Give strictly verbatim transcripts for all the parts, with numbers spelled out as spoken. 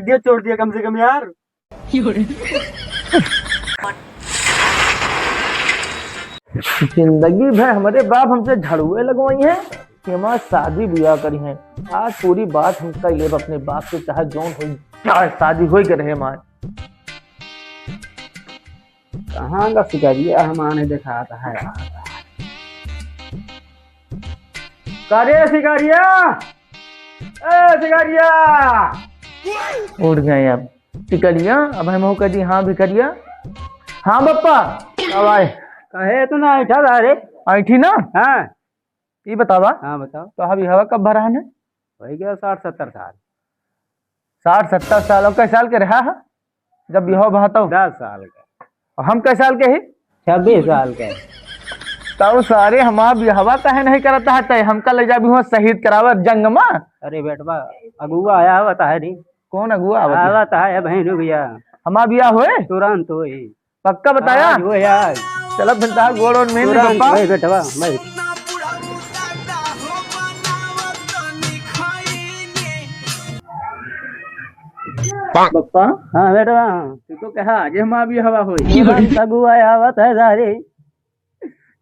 दिया, छोड़ दिया कम से कम यार। जिंदगी भर हमरे बाप हमसे झड़ुए लगवाई हैं कि हमार शादी बियाह करी हैं। आज पूरी बात हम कइ लेब अपने बाप से, चाहे जौन होई जाए, शादी होई के रहे हमार। कहाँ का शिकारिया हमारे देखात है? का रे शिकारिया, ए शिकारिया। उठ गए अब। भिखरिया, अब हम हो कह दी, हाँ भिखरिया। हाँ बप्पा, अब आए। काहे इतना ऐठा था रे? ऐठी ना? हाँ। ई बतावा। हाँ, बताओ। तो अभी हवा कब भरा है? वही गया साठ सत्तर साल। साठ सत्तर साल, और कै साल के रहा है जब बियाह भा तो? दस साल का। और हम कै साल के ही? छब्बीस साल के। तब सारे हमार बियाहवा काहे नहीं करता है तय? हमका ले जाबी हुआ शहीद करावे जंग मा। अरे बेटवा, अगुआ आया हुआ तो है नहीं। कौन अगुआ आवत है? आवत है, अबहीं रुक जा। हमार बियाह होए? तुरंत होई। पक्का बताया? आज होए आज। चलो फिर तहार गोड़ ओड़ में नहीं तुरंत बप्पा। होए बेटवा, भाई। बप्पा? हाँ बेटवा। तू तो कहा आज हमार बियाहवा होई। तुरंत अगुआ आवत है सारे।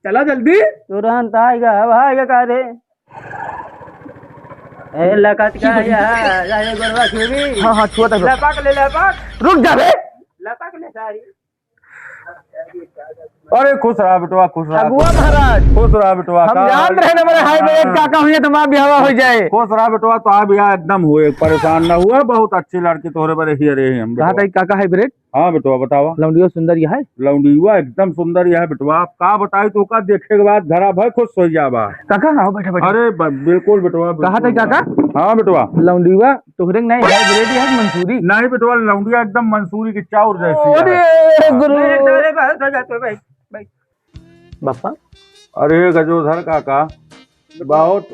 चला जल्दी। तुरंत आएगा, अब आएगा का रे? ए, लकत का या, या, ये गोरवा छुबी। हाँ, हाँ, छुआ था। लपक ले, लपक। रुक जा बे। लपक ले सारी। अरे, खुश रहा बेटवा, खुश रहा, अगुआ खुश रहा। महाराज। खुश रहा बेटवा, हम का जानत रहे ना, मेरे हाय, मेरे हाँ। काका हुए तो माँ बियाहवा हो जाए। खुश रहा बेटवा, तो आप यहाँ एकदम हुए, परेशान ना हुआ, बहुत अच्छी लड़की तोहरे बरे ही रहे हम कहा बेटवा। था काका hybrid? हाँ बेटवा, बतावा। लौंडियो सुंदर यह है? लौंडियुआ एकदम सुंदर यह है बेटवा। आप का बताई तो का देखे के बाद घरा भर खुश हो जाबा। काका, आओ, बैठा, बैठा। अरे ब-, बिल्कुल बेटवा, कहा था बिल्कुल। काका? हाँ बेटवा। लौंडियुआ तोहरे नहीं है, hybrid है मंसूरी? नहीं बेटवा, लौंडिया एकदम मंसूरी की चाउर जैसी है। अरे गुरु। अरे बहुत हो जाते भाई, भाई। बप्पा। अरे गजोधर काका, बहुत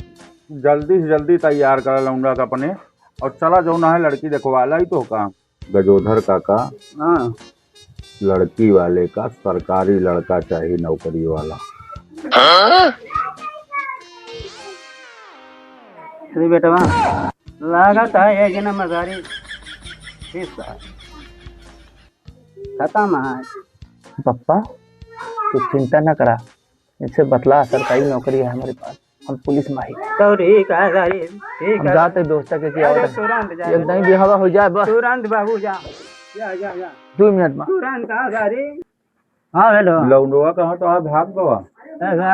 जल्दी से जल्दी तैयार करा लौंडा का अपने, और चला जौन है लड़की देखवा लाई तो का। गजोधर काका, हाँ। लड़की वाले का सरकारी लड़का चाहिए, नौकरी वाला। अरे बेटवा, लागत है ये जना मजारी हिस्सा खत्म है। पप्पा, तू चिंता ना करा, इनसे बतला, सरकारी नौकरी है हमारे पास, हम पुलिस में ही। तो ठीक है, अरे, ठीक हम है। जाते दोस्त के किया अरे, होता है। तुरंत जा। एक दाई बिहावा हो जाए बस। तुरंत बाबू जा। जा, जा, जा। दो मिनट में। तुरंत आ, अरे। हाँ, हेलो। लौंडवा कहाँ तो आ भाग गवा?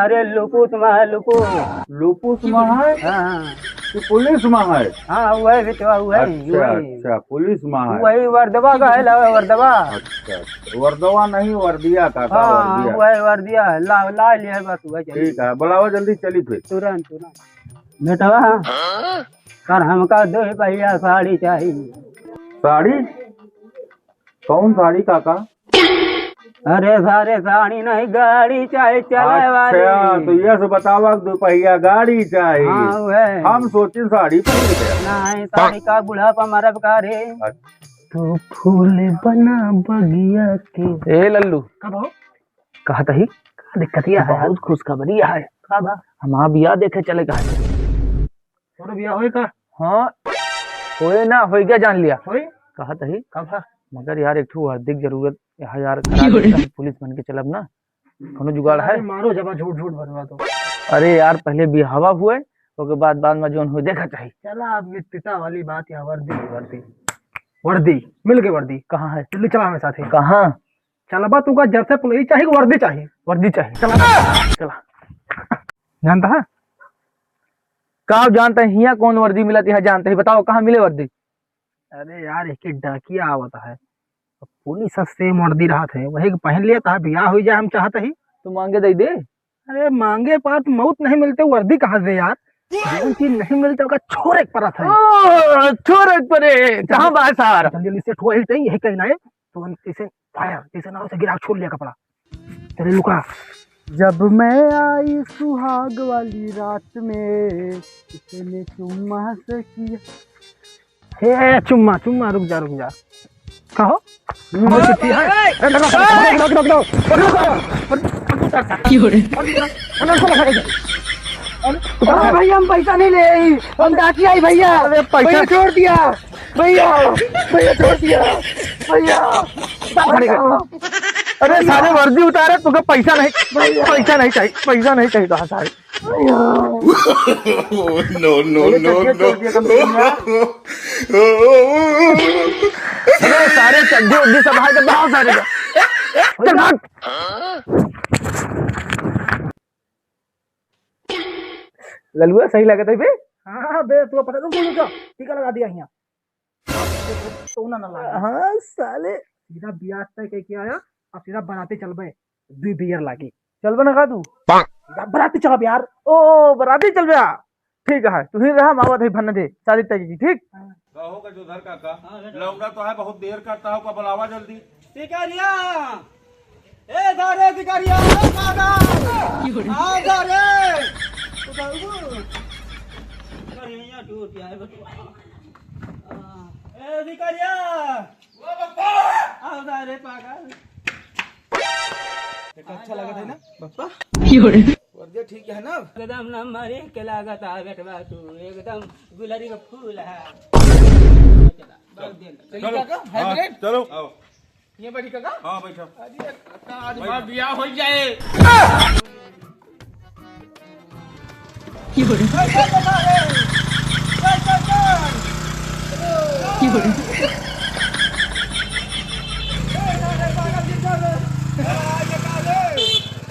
अरे, लुपुत में है, लुपुत। लुपुत में है? हाँ, हाँ। कि पुलिस में है? हाँ, वही बेटवा, वही, अच्छा, वही। अच्छा, पुलिस में है। वही वर्दवा का है, लावे वर्दवा। अच्छा, अच्छा। वर्दवा नहीं, वर्दिया का, का हाँ, वर्दिया? वही वर्दिया है, ला, ला लिया है बस, वही चलिए। ठीक है, बुलावा जल्दी, चली फिर। तुरंत, तुरंत। बेटवा, सर, हमका दो पहिया साड़ी चाहिए। साड़ी? कौन साड़ी काका? अरे सारे, साड़ी नहीं, गाड़ी चाहे चले वाली। अच्छा, तो ये से बतावा, दो पहिया गाड़ी चाही। हाँ, वह। हम सोचे साड़ी पहिर के। नहीं, साड़ी का बुढ़ापा मरब का रे। अच्छा। तू फूल बना बगिया के। ए लल्लू। कब हो? कहत ही? का दिक्कत या है? बहुत खुशखबरी है। का बा? हमार बियाह देखे चले का है। तोर बियाह होई का? हाँ, होए ना, होई गया जान लिया। होई? कहत ही? का बा? मगर यार, एक ठो वर्दी की जरूरत है यार, करा दे, हम पुलिस बन के चलब ना। कोनो जुगाड़ है? अरे मारो जबा झूठ झूठ भरवा तो। अरे यार, पहले बिहावा हुए, ओके बाद, बाद में जौन होए देखा चाही। चला, अब मित्रता वाली बात या वर्दी, वर्दी। वर्दी, मिल गई वर्दी। कहाँ है? जल्दी चला हमारे साथ ही। कहाँ? चलबा तू का जब से पुलिस चाही, वर्दी चाही। वर्दी चाही। चला। चला। जानता है? का जानता है, हियाँ कौन वर्दी मिलत है, जानता है? बताओ, कहाँ मिले वर्दी? अरे यार, एक डाकिया आवत है, पुलिस से सेम वर्दी रहत है, वही के पहन लिया था, बियाह हो जाए, हम चाहते ही। तो मांगे दे दे। अरे मांगे पात मौत नहीं मिलते, वर्दी कहाँ से यार? जौन चीज नहीं मिलते, ओका छोरे के परत है। ओ, छोरे के परे, कहाँ बा सार? जल्दी जल्दी सेट हुआ ही नहीं, यही कहीं ना है, तो हम कैसे फायर, जैसे नाव से गिरा छोड़ लिया कपड़ा। चले लुका। जब मैं आई सुहाग वाली रात में, किसने चुम्मा से किया। हे चुम्मा, चुम्मा, रुक जा, रुक जा। कहो? हम्म। हमर चिट्ठी है। ए, ए, ए, ए, रुक, रुक, रुक, रुक, रुक, रुक। की हो रे? अरे भैया, हम पैसा नहीं ले आई, हम डाकिया ही भैया। अरे पैसा पैसा छोड़ दिया। भैया, भैया, छोड़ दिया। भैया, भैया। अरे सारे वर्दी उतारे, तुमको पैसा नहीं, भैया। पैसा नहीं चाहिए, पैसा नहीं चाहिए, कहा सारे। भैया। No, no, भैया, no, चड्ढे no। तोड़ दिया तुमने। अरे सारे चड्ढे उड्ढे सब हाथ में, बहुत सारे का। चल भाग। ललुआ सही लागत है बे। हाँ बे, तू पता, रुक, रुक, रुक, टीका लगा दिया यहाँ। तो ना, ना लागे। हाँ साले। सीधा बियाह तय कह के आया, अब सीधा बराती चलबे, दुई बियर लागी। चलबे ना का तू? सीधा बराती चलब यार। ओ, बराती चलबे आ। ठीक है, तू ही रहा, मावत है भन्न दे, शादी तय की, ठीक? कहो गजोधर काका, हाँ, बेटा। लौंडा तो है, बहुत देर करता है, ओका बुलावा जल्दी। शिकारिया! ए, सारे शिकारिया, ए, काका! आ, सारे! उधर, उधर। अरे, यहाँ टूट गया है, बटुआ। आ, ए, शिकारिया! वो बप्पा! आ, सारे पागल। बेटा, अच्छा लगा था ना, बप्पा? वर्दी ठीक है ना? एकदम नंबर एक के लागत आ बेटवा तू, एकदम गुलरी का फूल है। चला, बहुत दिन। चलो, चलो। काका, हाँ, hybrid? चलो। आओ। ये बैठी काका? हाँ, बैठो। अरे, काका, आज बैठो। हमारा बियाह हो जाए।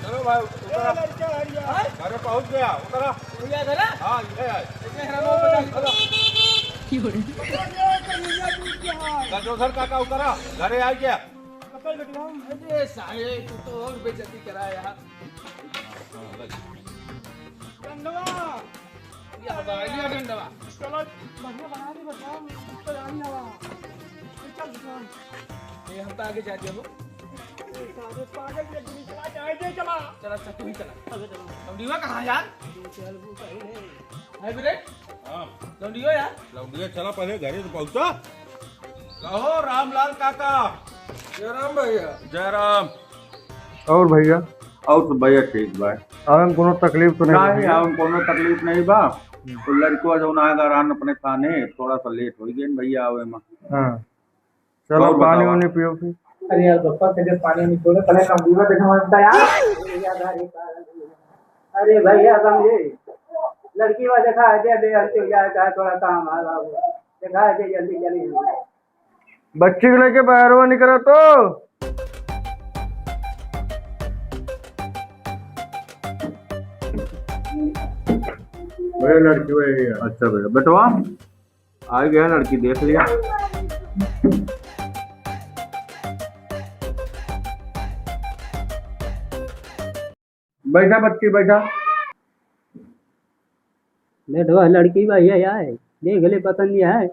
चलो भाई, उतरा। अरे पहुँच गया, उतरा। हाँ, ये है। गजोधर काका उतरा, घरे आ गया। अरे साले, तू तो और बेइज्जती करा यार। डंडवा। ये हटा, ये डंडवा। चलो, बढ़िया बना ली, बताओ, ऊपर आ रही हवा। चल, दुकान। ये हम तो आगे जा दिया वो। ए, सारे पागल के गुली चला, जाए दे, चला। चला, चल, तू ही चला। अबे चलो। लौंडिया कहाँ यार? चल, वो कहीं नहीं। Hybrid? हाँ। लौंडिया यार? लौंडिया चला, पहले घरे तो पहुँचा। कहो रामलाल काका। जय राम भैया। जय राम। और भैया? और तो भैया ठीक बा। आवे में कोनो तकलीफ तो नहीं नहीं, बा? आवे में कोनो तकलीफ नहीं बा। हम्म। तो लड़कवा जौन आएगा रान अपने थाने, थोड़ा सा late हो गया भैया आवे में। हाँ। चलो, और पानी बताओ। वानी पियो फिर। अरे यार, बप्पा से जब पानी नहीं छोड़े, पहले कमदीवा देखा मारता यार। अरे भैया, समझे? लड़की वा देखा है, दे दे, हमसे हो जाए, चाहे थोड़ा काम आ रहा हो। देखा है, दे, जल्दी, जल्दी। बच्ची को लेके बाहर वो निकलो तो। भैया, लड़की वही है। अच्छा भैया, बेटवा, आ गया लड़की, देख लिया। बैठा बच्ची, बैठा। बेटवा, लड़की भैया आए, देख ले, पसंद है।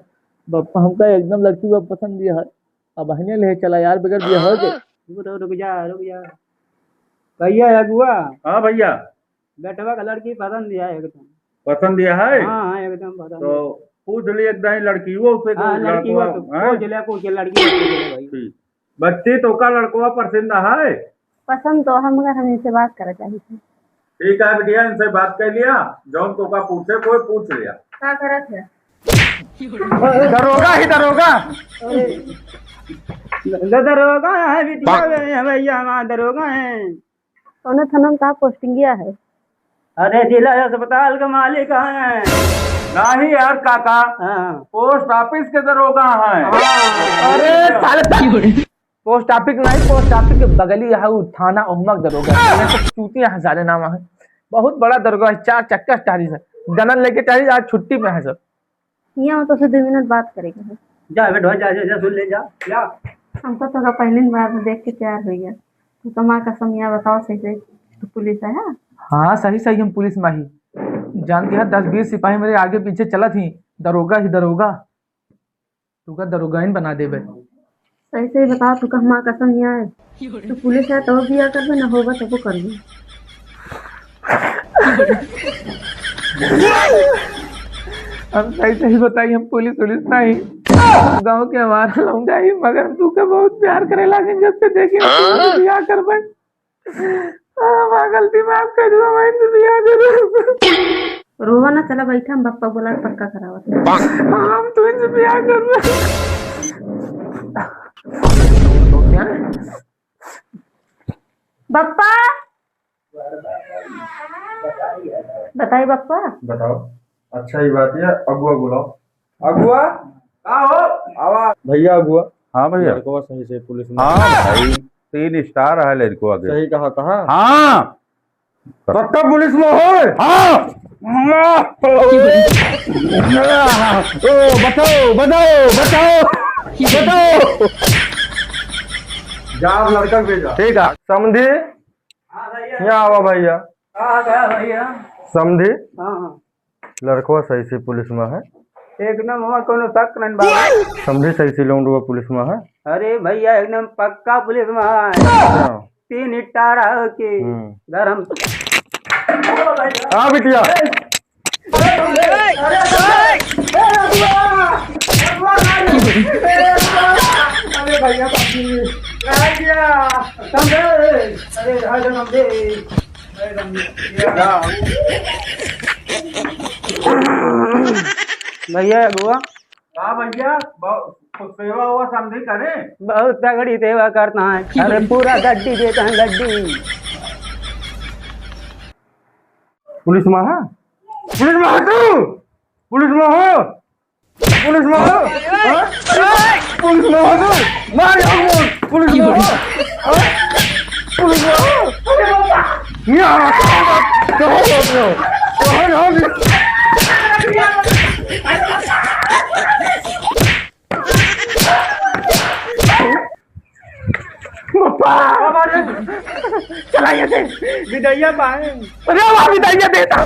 बप्पा, हमका एकदम लड़की बा पसंद है। अब अहने ले चला यार, बगैर बियाह के। रुक, रुक, रुक जा, रुक जा। भैया, अगुआ। हाँ भैया। बेटवा का लड़की पसंद है एकदम। पसंद है? हाँ, हाँ, एकदम पसंद तो है। पूछ ली एक दाई लड़की, वो उसे हाँ, को लड़की लड़कवा, वो तो हैं? पूछ ले, पूछ ले, लड़की वो पूछ ले भाई। ठीक। बच्ची, तोका लड़कवा पसंद है? पसंद तो है, मगर हम इनसे बात करे चाहिए थे। ठीक है बिटिया, इनसे बात कर लिया, जौन तोका पूछे कोई पूछ लिया। का करत है? दरोगा ही दरोगा। द-, दरोगा है बिटिया, हाँ। वे, भैया हमार दरोगा है। कौन थाना में का पोस्टिंगिया है? अरे, जिला अस्पताल के मालिक हैं। नहीं यार काका, हाँ। Post office के दरोगा हैं। हाँ। अरे साले, post office नहीं, post office के बगली है उ थाना, ओहमक दरोगा। ये तो चूतिया है सारे नाम है। बहुत बड़ा दरोगा है, चार चक्का टारी है। गनन लेके टारी, आज छुट्टी में है सब। यहाँ तो से दो मिनट बात करेगा है। जा बेटवा, जा, जा, जा, सुन ले, जा, जा। हमको तो का पहली बार देख के प्यार हो गया। तू तो माँ कसम, यहाँ बताओ सही सही, तू पुलिस है, हाँ? हाँ, सही सही हम पुलिस में ही। जानती है, दस बीस सिपाही मेरे आगे पीछे चलत ही, दरोगा ही दरोगा। तू का दरोगाइन बना देबे। सही सही बताओ, तू का माँ कसम यहाँ है? तू पुलिस है तब बियाह करबे, ना होगा तब करबे। हम सही सही बताई, हम पुलिस उलिस नहीं, गाँव के हमारा लौंडा ही, मगर तू का बहुत प्यार करे लागे, जब से देखे हम तू से बियाह करबे। हाँ, हमार गलती माफ कर दो, मैं इनसे बियाह करूँ। रोवा ना, चला बैठा, हम बप्पा बोला के पक्का करावत हैं। हम तुमसे प्यार कर रहे हैं। बप्पा, बताई बप्पा। बताओ। अच्छा, ई बात है, अगुआ बुलाओ। अगुआ, का हो? आवा। भैया अगुआ। हाँ भैया। लड़कवा सही से पुलिस में। हाँ भाई, तीन स्टार है लड़कवा के। सही कहा था। हाँ। पक्का पुलिस में हो? हाँ। ओ, बताओ, बताओ, बताओ, बताओ। जा, आप लड़का के भेजा। ठीक है। समधी, हाँ भैया। यहाँ आवा भैया। हाँ, हाँ, भैया। समधी। हाँ, हाँ। लड़कवा सही से पुलिस में है। एकदम, वहाँ कोनो शक नहीं बा। समधी सही से लौंडवा पुलिस में है। अरे भैया, एकदम पक्का पुलिस में है। हाँ। तीन इट्टा रहा के हम्म। गरम। हाँ बिटिया। अरे भैया, समझे। अरे, अरे, समझे। भैया अगुआ। का भैया, बहुत सेवा हुआ समधी करे? बहुत तगड़ी सेवा करता है। अरे पूरा गड्डी देता है, गड्डी। पुलिस में है? पुलिस में है तू? पुलिस में हो? पुलिस में हो? हाँ? पुलिस में हो तू? मार यहाँ को। पुलिस में हो? हाँ? पुलिस में हो? ये आ रहा, कहाँ हो? कहाँ हो? कहाँ हो? पप्पा! चला ये दे। विदैया पाए। अरे वाह, विदैया देता।